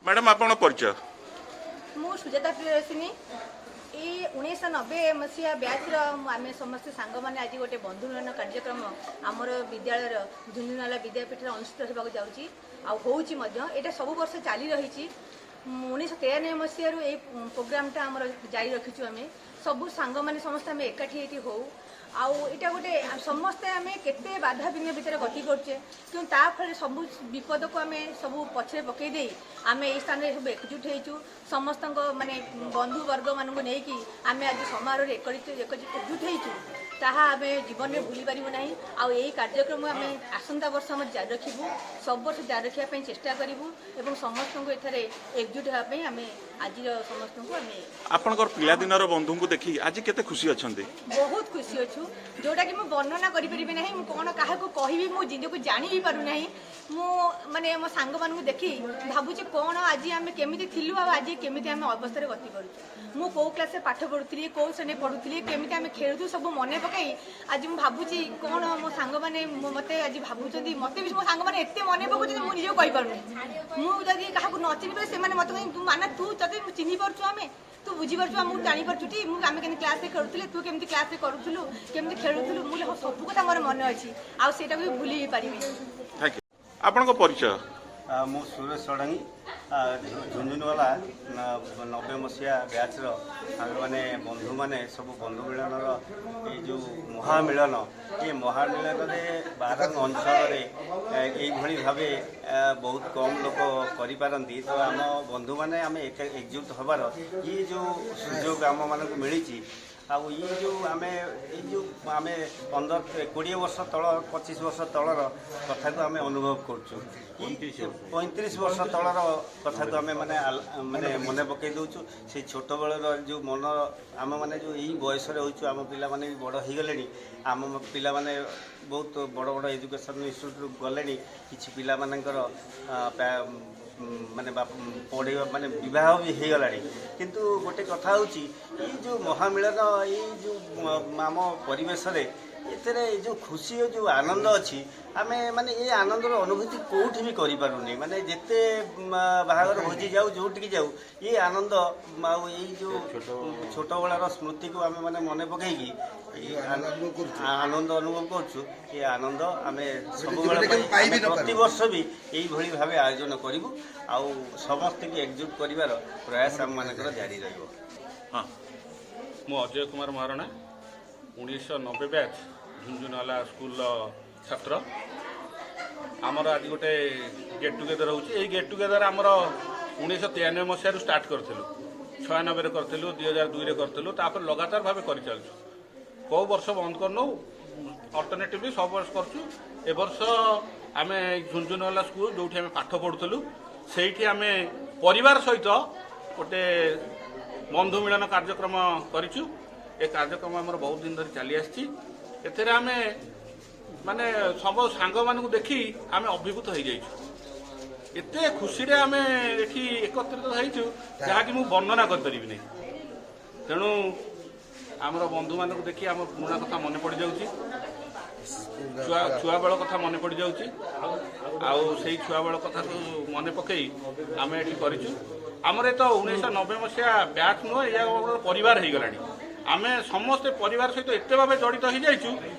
Madam, ଆପଣଙ୍କ ପରିଚୟ? ମୁଁ ସୁଜାତା ପ୍ରିୟଦର୍ଶିନୀ। ଏଇ 1990 ମସିହା ବ୍ୟାଚ୍ର ଆମେ ସମସ୍ତେ ସାଙ୍ଗମାନେ ଆଜି ଗୋଟେ ବନ୍ଧୁ ମିଳନ କାର୍ଯ୍ୟକ୍ରମ ଆମର ବିଦ୍ୟାଳୟର ଝୁନଝୁନାଲା ବିଦ୍ୟାପୀଠରେ ଅନୁଷ୍ଠିତ ହେବାକୁ ଯାଉଛି ଆଉ ହେଉଛି ମଧ୍ୟ। ଏଇଟା ସବୁ ବର୍ଷ ଚାଲି ରହିଛି। 1993 ମସିହାରୁ ଏଇ ପ୍ରୋଗ୍ରାମଟା ଆମର ଜାରି ରଖିଛୁ। ଆମେ ସବୁ ସାଙ୍ଗମାନେ ସମସ୍ତେ ଆମେ ଏକାଠି ଏଇଠି ହଉ। ଆଉ ଏଇଟା ଗୋଟେ ସମସ୍ତେ ଆମେ କେତେ ବାଧାବିଘ୍ନ ଭିତରେ ଗତି କରୁଛେ, କିନ୍ତୁ ତା ଫଳରେ ସବୁ ବିପଦକୁ ଆମେ ସବୁ ପଛରେ ପକାଇ ଦେଇ ଆମେ ଏଇ ସ୍ଥାନରେ ସବୁ ଏକଜୁଟ ହେଇଛୁ। ସମସ୍ତଙ୍କ ମାନେ ବନ୍ଧୁବର୍ଗମାନଙ୍କୁ ନେଇକି ଆମେ ଆଜି ସମାରୋହରେ ଏକଜୁଟ ହେଇଛୁ, ତାହା ଆମେ ଜୀବନରେ ଭୁଲି ପାରିବୁ ନାହିଁ। ଆଉ ଏଇ କାର୍ଯ୍ୟକ୍ରମ ଆମେ ଆସନ୍ତା ବର୍ଷ ଆମେ ଜାରି ରଖିବୁ, ସବୁ ବର୍ଷ ଜାରି ରଖିବା ପାଇଁ ଚେଷ୍ଟା କରିବୁ ଏବଂ ସମସ୍ତଙ୍କୁ ଏଠାରେ ଏକଜୁଟ ହେବା ପାଇଁ ଆମେ ଆଜିର ସମସ୍ତଙ୍କୁ ଆମେ ଆପଣଙ୍କର ପିଲାଦିନର ବନ୍ଧୁଙ୍କୁ ଦେଖି ଆଜି କେତେ ଖୁସି ଅଛନ୍ତି? ବହୁତ ଖୁସି ଅଛୁ, ଯୋଉଟାକି ମୁଁ ବର୍ଣ୍ଣନା କରିପାରିବି ନାହିଁ। ମୁଁ କ'ଣ କାହାକୁ କହିବି, ମୁଁ ନିଜକୁ ଜାଣି ବି ପାରୁନାହିଁ। ମୁଁ ମାନେ ମୋ ସାଙ୍ଗମାନଙ୍କୁ ଦେଖି ଭାବୁଛି, କ'ଣ ଆଜି ଆମେ କେମିତି ଥିଲୁ ଆଉ ଆଜି କେମିତି ଆମେ ଅବସ୍ଥାରେ ଗତି କରୁଛୁ। ମୁଁ କୋଉ କ୍ଲାସରେ ପାଠ ପଢୁଥିଲି, କୋଉ ଶ୍ରେଣୀରେ ପଢୁଥିଲି, କେମିତି ଆମେ ଖେଳୁଥିଲୁ, ସବୁ ମନେ ପକାଇ ଆଜି ମୁଁ ଭାବୁଛି କ'ଣ ମୋ ସାଙ୍ଗମାନେ ମୋତେ ଆଜି ଭାବୁଛନ୍ତି। ମୋତେ ବି ମୋ ସାଙ୍ଗମାନେ ଏତେ ମନେ ପକାଉଛନ୍ତି, ମୁଁ ନିଜକୁ କହିପାରୁନି। ମୁଁ ଯଦି କାହାକୁ ନ ଚିହ୍ନିପାରେ, ସେମାନେ ମୋତେ କହୁଛନ୍ତି, ତୁ ମାନେ ତୁ ତତେ ଚିହ୍ନି ପାରୁଛୁ, ଆମେ ତୁ ବୁଝିପାରୁଛୁ, ଆମକୁ ଜାଣିପାରୁଛୁ ଟି ମୁଁ ଆମେ କେମିତି କ୍ଲାସରେ ଖେଳୁଥିଲେ, ତୁ କେମିତି କ୍ଲାସରେ କରୁଥିଲୁ, କେମିତି ଖେଳୁଥିଲୁ। ମୁଁ କହିଲି, ହଁ, ସବୁ କଥା ମୋର ମନେ ଅଛି ଆଉ ସେଇଟାକୁ ବି ଭୁଲି ବି ପାରିବିନି। Thank you. ଆପଣଙ୍କ ପରିଚୟ? ମୁଁ ସୁରେଶ ଷଡ଼ଙ୍ଗୀ। ଝୁନଝୁନବାଲା 90 ମସିହା ବ୍ୟାଚ୍ର ଆମେମାନେ ବନ୍ଧୁମାନେ ସବୁ ବନ୍ଧୁ ମିଳନର ଏଇ ଯେଉଁ ମହାମିଳନ, ଏ ମହାମିଳନରେ ବାରଙ୍ଗ ଅଞ୍ଚଳରେ ଏଇଭଳି ଭାବେ ବହୁତ କମ୍ ଲୋକ କରିପାରନ୍ତି। ତ ଆମ ବନ୍ଧୁମାନେ ଆମେ ଏକଜୁଟ ହେବାର ଇଏ ଯେଉଁ ସୁଯୋଗ ଆମମାନଙ୍କୁ ମିଳିଛି, ଆଉ ଏଇ ଯେଉଁ ଆମେ 15 20 ବର୍ଷ ତଳ, 25 ବର୍ଷ ତଳର କଥାକୁ ଆମେ ଅନୁଭବ କରୁଛୁ। 35 ବର୍ଷ ତଳର କଥାକୁ ଆମେ ମାନେ ମାନେ ମନେ ପକାଇ ଦେଉଛୁ। ସେଇ ଛୋଟବେଳର ଯେଉଁ ମନ, ଆମମାନେ ଯେଉଁ ଏଇ ବୟସରେ ହେଉଛୁ, ଆମ ପିଲାମାନେ ବି ବଡ଼ ହେଇଗଲେଣି। ଆମ ପିଲାମାନେ ବହୁତ ବଡ଼ ବଡ଼ ଏଜୁକେସନ୍ ଇନଷ୍ଟିଚ୍ୟୁଟ୍ ଗଲେଣି। କିଛି ପିଲାମାନଙ୍କର ମାନେ ପଢ଼େଇବା ମାନେ ବିବାହ ବି ହେଇଗଲାଣି। କିନ୍ତୁ ଗୋଟେ କଥା ହେଉଛି, ଏଇ ଯେଉଁ ମହାମିଳନ, ଏଇ ଯେଉଁ ଆମ ପରିବେଶରେ ଏଥିରେ ଏଇ ଯେଉଁ ଖୁସି ଓ ଯେଉଁ ଆନନ୍ଦ ଅଛି, ଆମେ ମାନେ ଏ ଆନନ୍ଦର ଅନୁଭୂତି କେଉଁଠି ବି କରିପାରୁନି। ମାନେ ଯେତେ ବାହାଘର ଭୋଜି ଯାଉ, ଯେଉଁଠିକି ଯାଉ, ଏ ଆନନ୍ଦ ଆଉ ଏଇ ଯେଉଁ ଛୋଟବେଳର ସ୍ମୃତିକୁ ଆମେ ମାନେ ମନେ ପକେଇକି ଏଇ ଆନନ୍ଦ ଅନୁଭବ କରୁଛୁ। ଏ ଆନନ୍ଦ ଆମେ ସବୁବେଳେ ପାଇଁ ଆମେ ପ୍ରତିବର୍ଷ ବି ଏଇଭଳି ଭାବେ ଆୟୋଜନ କରିବୁ ଆଉ ସମସ୍ତଙ୍କୁ ଏକଜୁଟ କରିବାର ପ୍ରୟାସ ଆମମାନଙ୍କର ଜାରି ରହିବ। ହଁ। ମୁଁ ଅଜୟ କୁମାର ମହାରଣା, 1990 ବ୍ୟାଚ୍ ଝୁନଝୁନୱାଲା ସ୍କୁଲର ଛାତ୍ର। ଆମର ଆଜି ଗୋଟେ ଗେଟ୍ ଟୁଗେଦର ହେଉଛି। ଏଇ ଗେଟ୍ ଟୁଗେଦର ଆମର 1993 ମସିହାରୁ ଷ୍ଟାର୍ଟ କରିଥିଲୁ। 96ରେ କରିଥିଲୁ, 2002ରେ କରିଥିଲୁ, ତାପରେ ଲଗାତାର ଭାବେ କରିଚାଲିଛୁ। କେଉଁ ବର୍ଷ ବନ୍ଦ କରିନୁ, ଅଲ୍ଟରନେଟିଭଲି ସବୁ ବର୍ଷ କରୁଛୁ। ଏ ବର୍ଷ ଆମେ ଝୁନଝୁନୱାଲା ସ୍କୁଲ, ଯେଉଁଠି ଆମେ ପାଠ ପଢ଼ୁଥିଲୁ, ସେଇଠି ଆମେ ପରିବାର ସହିତ ଗୋଟେ ବନ୍ଧୁ ମିଳନ କାର୍ଯ୍ୟକ୍ରମ କରିଛୁ। ଏ କାର୍ଯ୍ୟକ୍ରମ ଆମର ବହୁତ ଦିନ ଧରି ଚାଲି ଆସିଛି। ଏଥିରେ ଆମେ ମାନେ ସବୁ ସାଙ୍ଗମାନଙ୍କୁ ଦେଖି ଆମେ ଅଭିଭୂତ ହେଇଯାଇଛୁ। ଏତେ ଖୁସିରେ ଆମେ ଏଠି ଏକତ୍ରିତ ହେଇଛୁ, ଯାହାକି ମୁଁ ବର୍ଣ୍ଣନା କରିପାରିବି ନାହିଁ। ତେଣୁ ଆମର ବନ୍ଧୁମାନଙ୍କୁ ଦେଖି ଆମ ପୁରୁଣା କଥା ମନେ ପଡ଼ିଯାଉଛି, ଛୁଆବେଳ କଥା ମନେ ପଡ଼ିଯାଉଛି। ଆଉ ସେଇ ଛୁଆବେଳ କଥାକୁ ମନେ ପକେଇ ଆମେ ଏଠି କରିଛୁ। ଆମର ଏ ତ 1990 ମସିହା ବ୍ୟାଚ୍ ନୁହଁ, ଏହା ଆମର ପରିବାର ହେଇଗଲାଣି। ଆମେ ସମସ୍ତେ ପରିବାର ସହିତ ଏତେ ଭାବେ ଜଡ଼ିତ ହେଇଯାଇଛୁ।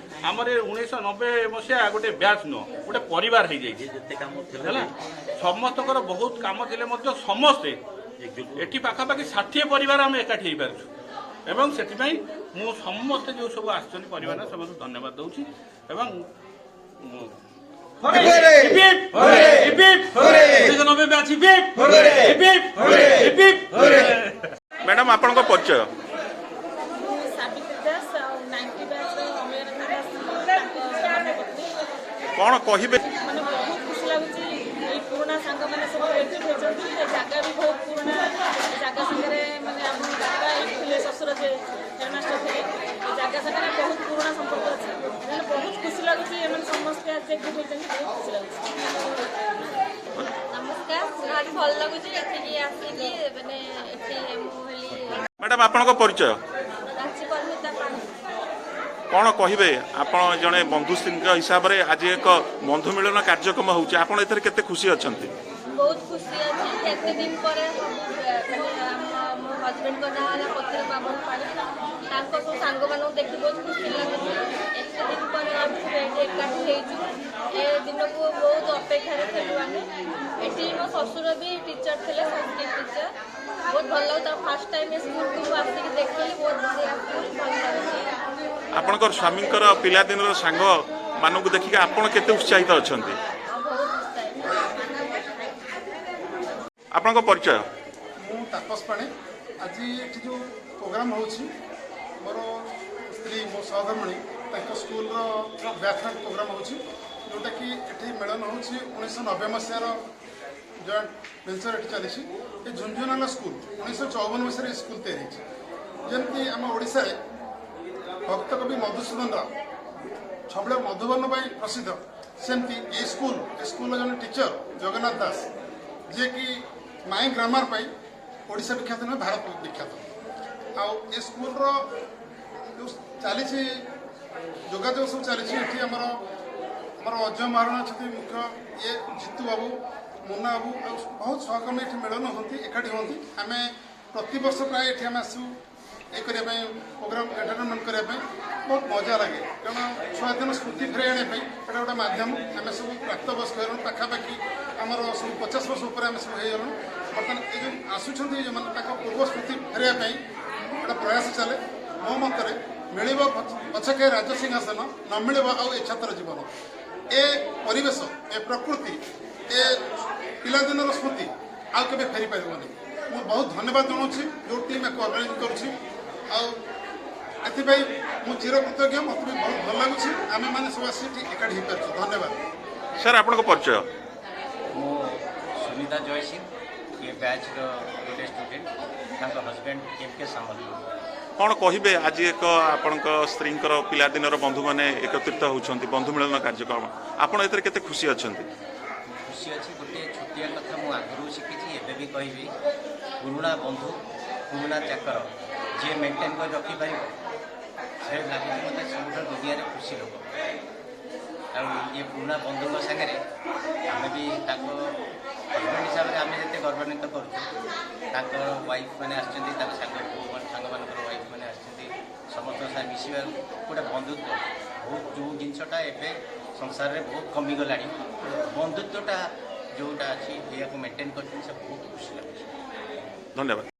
ଆମର ଏ 1990 ମସିହା ଗୋଟେ ବ୍ୟାଚ୍ ନୁହଁ, ଗୋଟେ ପରିବାର ହେଇଯାଇଛି। ହେଲା, ସମସ୍ତଙ୍କର ବହୁତ କାମ ଥିଲେ ମଧ୍ୟ ସମସ୍ତେ ଏଠି ପାଖାପାଖି 60 ପରିବାର ଆମେ ଏକାଠି ହେଇପାରୁଛୁ ଏବଂ ସେଥିପାଇଁ ମୁଁ ସମସ୍ତେ ଯେଉଁ ସବୁ ଆସିଛନ୍ତି ପରିବାର, ସମସ୍ତଙ୍କୁ ଧନ୍ୟବାଦ ଦେଉଛି ଏବଂ 1990 batch, hip hip hip hip! Madam, ଆପଣଙ୍କ ପରିଚୟ? ମୁଁ ସାବିତ୍ରୀ ଦାସ ଆଉ 90 ବ୍ୟାଚ୍ର ଅମୀୟ ଦାସ, ତାଙ୍କ ଧର୍ମପତ୍ନୀ। କ'ଣ କହିବେ? ମାନେ ବହୁତ ଖୁସି ଲାଗୁଛି, ଏଇ ପୁରୁଣା ସାଙ୍ଗମାନେ ସବୁ ଏକଜୁଟ ହେଇଛନ୍ତି। ଏ ଜାଗା ବି ବହୁତ ପୁରୁଣା। ଏ ଜାଗା ସାଙ୍ଗରେ ମାନେ ଆମ ବାପା ଏଇଠି ଥିଲେ, ଶ୍ୱଶୁର ଯେ ହେଡ଼ମାଷ୍ଟର ଥିଲେ। ଏ ଜାଗା ସାଙ୍ଗରେ ବହୁତ ପୁରୁଣା ସମ୍ପର୍କ ଅଛି। ମାନେ ବହୁତ ଖୁସି ଲାଗୁଛି, ଏମାନେ ସମସ୍ତେ ଆଜି ଏକଜୁଟ ହେଇଛନ୍ତି, ବହୁତ ଖୁସି ଲାଗୁଛି। ନମସ୍କାର। ଭାରି ଭଲ ଲାଗୁଛି ଏଠିକି ଆସିକି। ମାନେ ଏଠି ମୁଁ ହେଲି ମ୍ୟାଡ଼ାମ୍, ଆପଣଙ୍କ ପରିଚୟ? ରାଞ୍ଚି ପରିମିତା ପାଣି। କ'ଣ କହିବେ ଆପଣ ଜଣେ ବନ୍ଧୁ ହିସାବରେ? ଆଜି ଏକ ବନ୍ଧୁ ମିଳନ କାର୍ଯ୍ୟକ୍ରମ ହେଉଛି, ଆପଣ ଏଥିରେ କେତେ ଖୁସି ଅଛନ୍ତି? ବହୁତ ଖୁସି ଅଛି। ଏଠି ଏତେ ଦିନ ପରେ ସବୁ, ମାନେ ଆମ ମୋ ହଜବେଣ୍ଡଙ୍କ ନାଁ ହେଲା ପତିତ ପାବନ ପାଣି। ତାଙ୍କ ସବୁ ସାଙ୍ଗମାନଙ୍କୁ ଦେଖି ବହୁତ ଖୁସି ଲାଗୁଛି। ଏତେ ଦିନ ପରେ ଆମେ ସବୁ ଏଠି ଏକାଠି ହେଇଛୁ। ଏ ଦିନକୁ ବହୁତ ଅପେକ୍ଷାରେ ଥିଲୁ ଆମେ। ଏଠି ମୋ ଶ୍ୱଶୁର ବି ଟିଚର ଥିଲେ, ସଂସ୍କୃତ ଟିଚର। ବହୁତ ଭଲ ଲାଗୁଛି। ଆଉ ଫାର୍ଷ୍ଟ ଟାଇମ୍ ଏ ସ୍କୁଲକୁ ମୁଁ ଆସିକି ଦେଖିଲି, ବହୁତ ବଢ଼ିଆ ସ୍କୁଲ, ଭଲ ଲାଗୁଛି। ଆପଣଙ୍କର ସ୍ୱାମୀଙ୍କର ପିଲାଦିନର ସାଙ୍ଗ ମାନଙ୍କୁ ଦେଖିକି ଆପଣ କେତେ ଉତ୍ସାହିତ ଅଛନ୍ତି? ଆଉ ବହୁତ ଉତ୍ସାହିତ। ଆପଣଙ୍କ ପରିଚୟ? ମୁଁ ତାପସ ପାଣି। ଆଜି ଏଠି ଯେଉଁ ପ୍ରୋଗ୍ରାମ୍ ହେଉଛି, ମୋର ସ୍ତ୍ରୀ, ମୋ ସହଧର୍ମିଣୀ, ତାଙ୍କ ସ୍କୁଲର ବ୍ୟାଚମେଟ୍ ପ୍ରୋଗ୍ରାମ୍ ହେଉଛି, ଯେଉଁଟାକି ଏଠି ମିଳନ ହେଉଛି। 1990 ମସିହାର ଜଏଣ୍ଟ ଭେଞ୍ଚର ଏଠି ଚାଲିଛି। ଏ ଝୁନଝୁନାଲା ସ୍କୁଲ 1954 ମସିହାରେ ଏ ସ୍କୁଲ ତିଆରି ହେଇଛି। ଯେମିତି ଆମ ଓଡ଼ିଶାରେ ଭକ୍ତକବି ମଧୁସୂଦନ ରାଓ ଛବିଳ ମଧୁବନ ପାଇଁ ପ୍ରସିଦ୍ଧ, ସେମିତି ଏ ସ୍କୁଲର ଜଣେ ଟିଚର ଜଗନ୍ନାଥ ଦାସ, ଯିଏକି ମାଇ ଗ୍ରାମାର ପାଇଁ ଓଡ଼ିଶା ବିଖ୍ୟାତ ନୁହେଁ, ଭାରତ ବିଖ୍ୟାତ। ଆଉ ଏ ସ୍କୁଲର ଯେଉଁ ଚାଲିଛି, ଯୋଗାଯୋଗ ସବୁ ଚାଲିଛି, ଏଠି ଆମର ଅଜୟ ମହାରଣା ଅଛନ୍ତି ମୁଖ୍ୟ, ଇଏ ଜିତୁ ବାବୁ, ମୁନା ବାବୁ, ଆଉ ବହୁତ ସହକର୍ମୀ ଏଠି ମିଳନ ହୁଅନ୍ତି, ଏକାଠି ହୁଅନ୍ତି। ଆମେ ପ୍ରତିବର୍ଷ ପ୍ରାୟ ଏଠି ଆମେ ଆସୁ ଏ କରିବା ପାଇଁ, ପ୍ରୋଗ୍ରାମ ଏଣ୍ଟରଟେନମେଣ୍ଟ କରିବା ପାଇଁ। ବହୁତ ମଜା ଲାଗେ, କାରଣ ଛୁଆଦିନ ସ୍ମୃତି ଫେରାଇ ଆଣିବା ପାଇଁ ଏଇଟା ଗୋଟେ ମାଧ୍ୟମ। ଆମେ ସବୁ ପ୍ରାପ୍ତବୟସ୍କ ହେଇଗଲୁଣି, ପାଖାପାଖି ଆମର ସବୁ 50 ବର୍ଷ ଉପରେ ଆମେ ସବୁ ହେଇଗଲୁଣି। ବର୍ତ୍ତମାନ ଏ ଯେଉଁ ଆସୁଛନ୍ତି ଯେଉଁମାନେ, ତାଙ୍କ ପୂର୍ବ ସ୍ମୃତି ଫେରାଇବା ପାଇଁ ଗୋଟେ ପ୍ରୟାସ ଚାଲେ। ମୋ ମତରେ ମିଳିବ ପଛକେ ରାଜ ସିଂହାସନ, ନ ମିଳିବ ଆଉ ଏ ଛାତ୍ର ଜୀବନ। ଏ ପରିବେଶ, ଏ ପ୍ରକୃତି, ଏ ପିଲାଦିନର ସ୍ମୃତି ଆଉ କେବେ ଫେରି ପାରିବନି। ମୁଁ ବହୁତ ଧନ୍ୟବାଦ ଜଣାଉଛି ଯେଉଁ ଟିମ୍ ୟାକୁ ଅର୍ଗାନାଇଜ କରୁଛି, ଆଉ ଏଥିପାଇଁ ମୁଁ ଚିରକୃତଜ୍ଞ। ମୋତେ ବି ବହୁତ ଭଲ ଲାଗୁଛି, ଆମେମାନେ ସବୁ ଆସି ଏଠି ଏକାଠି ହେଇପାରୁଛୁ। ଧନ୍ୟବାଦ। ସାର୍, ଆପଣଙ୍କ ପରିଚୟ? ମୁଁ ସୁନିତା ଜୟସିଂ, ଏ ବ୍ୟାଚ୍ର ଗୋଟେ ଷ୍ଟୁଡେଣ୍ଟ, ତାଙ୍କ ହଜବେଣ୍ଡ ଏମ୍ କେ ସାମଲ। କ'ଣ କହିବେ, ଆଜି ଏକ ଆପଣଙ୍କ ସ୍ତ୍ରୀଙ୍କର ପିଲାଦିନର ବନ୍ଧୁମାନେ ଏକତ୍ରିତ ହେଉଛନ୍ତି, ବନ୍ଧୁ ମିଳନ କାର୍ଯ୍ୟକ୍ରମ, ଆପଣ ଏଥିରେ କେତେ ଖୁସି ଅଛନ୍ତି? ଖୁସି ଅଛି। ଗୋଟିଏ ଛୋଟିଆ କଥା ମୁଁ ଆଗରୁ ଶିଖିଛି, ଏବେ ବି କହିବି, ପୁରୁଣା ବନ୍ଧୁ, ପୁରୁଣା ଚାକର ଯିଏ ମେଣ୍ଟେନ୍ କରି ରଖିପାରିବ, ସେ ଲାଗୁଛି ମୋତେ ସବୁଠାରୁ ଦୁନିଆରେ ଖୁସି ଲୋକ। ଆଉ ଇଏ ପୁରୁଣା ବନ୍ଧୁଙ୍କ ସାଙ୍ଗରେ ଆମେ ବି ତାଙ୍କ ହଜବେଣ୍ଡ ହିସାବରେ ଆମେ ଯେତେ ଗର୍ବାନ୍ୱିତ କରୁଛୁ, ତାଙ୍କ ୱାଇଫ୍ ମାନେ ଆସିଛନ୍ତି, ତାଙ୍କ ସାଙ୍ଗ ପୁଅ ସାଙ୍ଗମାନଙ୍କର ୱାଇଫ୍ ମାନେ ଆସିଛନ୍ତି, ସମସ୍ତଙ୍କ ସାଙ୍ଗେ ମିଶିବାକୁ ଗୋଟେ ବନ୍ଧୁତ୍ୱ ବହୁତ, ଯେଉଁ ଜିନିଷଟା ଏବେ ସଂସାରରେ ବହୁତ କମିଗଲାଣି, ବନ୍ଧୁତ୍ୱଟା ଯେଉଁଟା ଅଛି, ଏହାକୁ ମେଣ୍ଟେନ୍ କରିଛନ୍ତି, ସେ ବହୁତ ଖୁସି ଲାଗୁଛି। ଧନ୍ୟବାଦ।